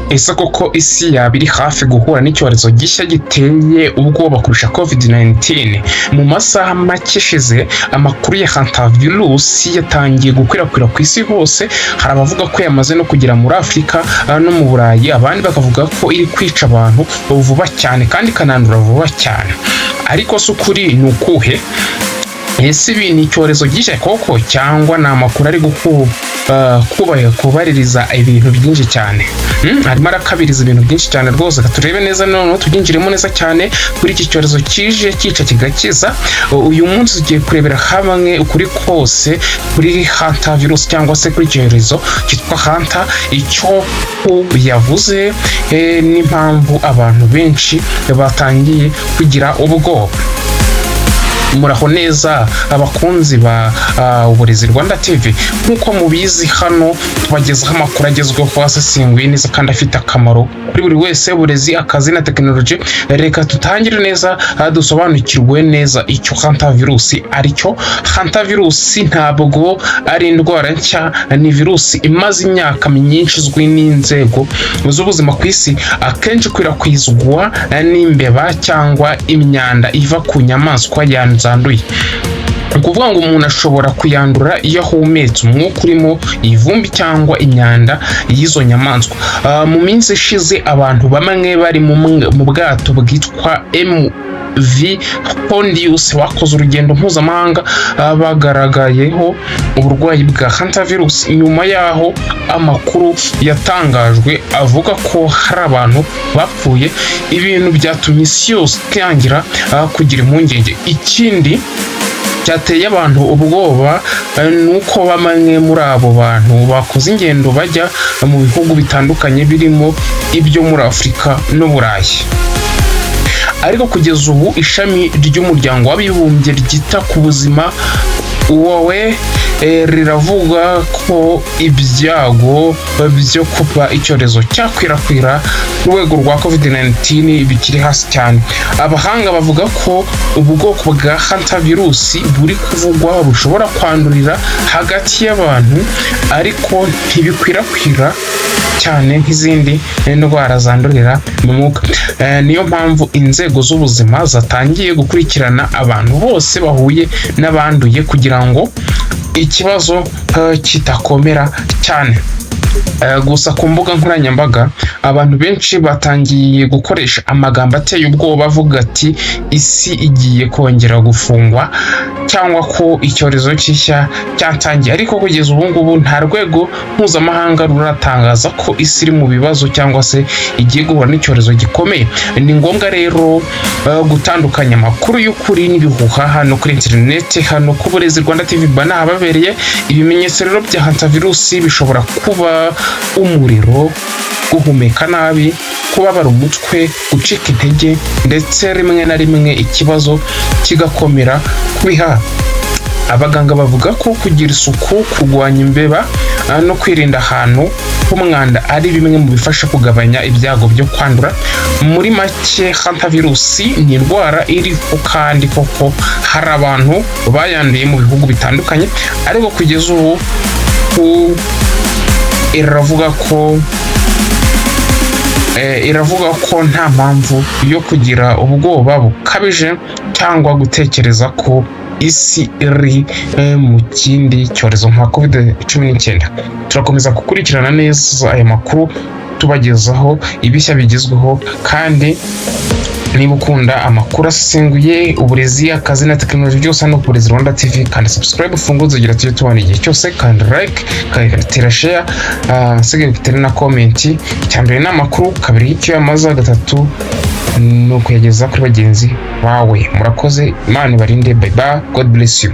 Ese koko isi yaba iri hafi guhura n'icyorezo gishya giteye ubwoba kurusha COVID-19? Mu masaha make ashize, amakuru ya hantavirus yatangiye gukwirakwira ku isi hose. Hari abavuga ko yamaze no kugera muri Afurika no mu Burayi, abandi bakavuga ko iri kwica abantu vuba cyane kandi ikanandura vuba cyane. Ariko se ukuri ni ukuhe? Ese ibi ni icyorezo gishya koko, cyangwa ni amakuru ari kubaririza ibintu byinshi cyane? Arimo arakabiriza ibintu byinshi cyane rwose. Reka turebe neza, noneho tubyinjiremo neza cyane kuri iki cyorezo kije cyica kigakiza. Uyu munsi tugiye kurebera hamwe ukuri kose kuri hantavirus, cyangwa se kuri icyorezo cyitwa hanta, icyo yavuze n'impamvu abantu benshi batangiye kugira ubwoba. Muraho neza, abakunzi ba Uburezi Rwanda TV. Nk'uko mubizi, hano tubagezaho amakuru agezweho, asesenguye neza kandi afite akamaro kuri buri wese: uburezi, akazi na tekinoloji. Reka tutangire neza, dusobanukirwe neza icyo hantavirus ari cyo. Hantavirus ntabwo ari indwara nshya, ni virusi imaze imyaka myinshi izwi n'inzego z'ubuzima ku isi. Akenshi ikwirakwizwa n'imbeba cyangwa imyanda iva ku nyamaswa yanduye. Ni ukuvuga ngo umuntu ashobora kuyandura iyo ahumetse umwuka urimo ivumbi cyangwa imyanda y'izo nyamaswa. Mu minsi ishize, abantu bamwe bari mu bwato bwitwa MV Hondius bakoze urugendo mpuzamahanga bagaragayeho uburwayi bwa hantavirus. Nyuma yaho amakuru yatangajwe avuga ko hari abantu bapfuye, ibintu byatumye isi yose itangira kugira impungenge. Ikindi cyateye abantu ubwoba ni uko bamwe muri abo bantu bakoze ingendo bajya mu bihugu bitandukanye, birimo ibyo muri Afurika n'Uburayi. Ariko kugeza ubu, ishami ry'Umuryango w'Abibumbye ryita ku buzima wowe riravuga ko ibyago byo kuba icyorezo cyakwirakwira ku rwego rwa COVID-19 bikiri hasi cyane. Abahanga bavuga ko ubwoko bwa hantavirusi buri kuvugwa bushobora kwandurira hagati y'abantu, ariko ntibikwirakwira cyane nk'izindi ndwara zandurira mu mwuka. Niyo mpamvu inzego z'ubuzima zatangiye gukurikirana abantu bose bahuye n'abanduye kugira ngo ikibazo kitakomera cyane. Gusa ku mbuga nkoranyambaga, abantu benshi batangiye gukoresha amagambo ateye ubwoba, avuga ati isi igiye kongera gufungwa, cyangwa ko icyorezo gishya cyatangiye. Ariko kugeza ubu ngubu nta rwego mpuzamahanga ruratangaza ko isi iri mu bibazo cyangwa se igiye guhura n'icyorezo gikomeye. Ni ngombwa rero gutandukanya amakuru y'ukuri n'ibihuha hano kuri interineti. Hano ku Burezi Rwanda TV bana ahababereye. Ibimenyetso rero bya hantavirusi bishobora kuba umuriro, guhumeka nabi, kubabara umutwe, gucika intege, ndetse rimwe na rimwe ikibazo kigakomera ku bihaha. Abaganga bavuga ko kugira isuku, kurwanya imbeba no kwirinda ahantu h'umwanda ari bimwe mu bifasha kugabanya ibyago byo kwandura. Muri make, hantavirusi ni indwara iriho kandi koko hari abantu bayanduye mu bihugu bitandukanye, ariko kugeza ubu iravuga ko nta mpamvu yo kugira ubwoba bukabije cyangwa gutekereza ko isi iri mu kindi cyorezo nka COVID-19. Turakomeza gukurikirana neza aya makuru, tubagezaho ibishya bigezweho. Kandi niba ukunda amakuru asesenguye, uburezi, akazi na tekinoloji byose hano ku Burezi Rwanda TV, kandi subscribe, ufunguze ugira tujye tubona igihe cyose, kandi like, tera share, nsigaye utere na comment. Icya mbere ni amakuru, kabiri icyo yamaza, gatatu ni ukuyageza kuri bagenzi bawe. Murakoze, Imana ibarinde. Bye bye, God bless you.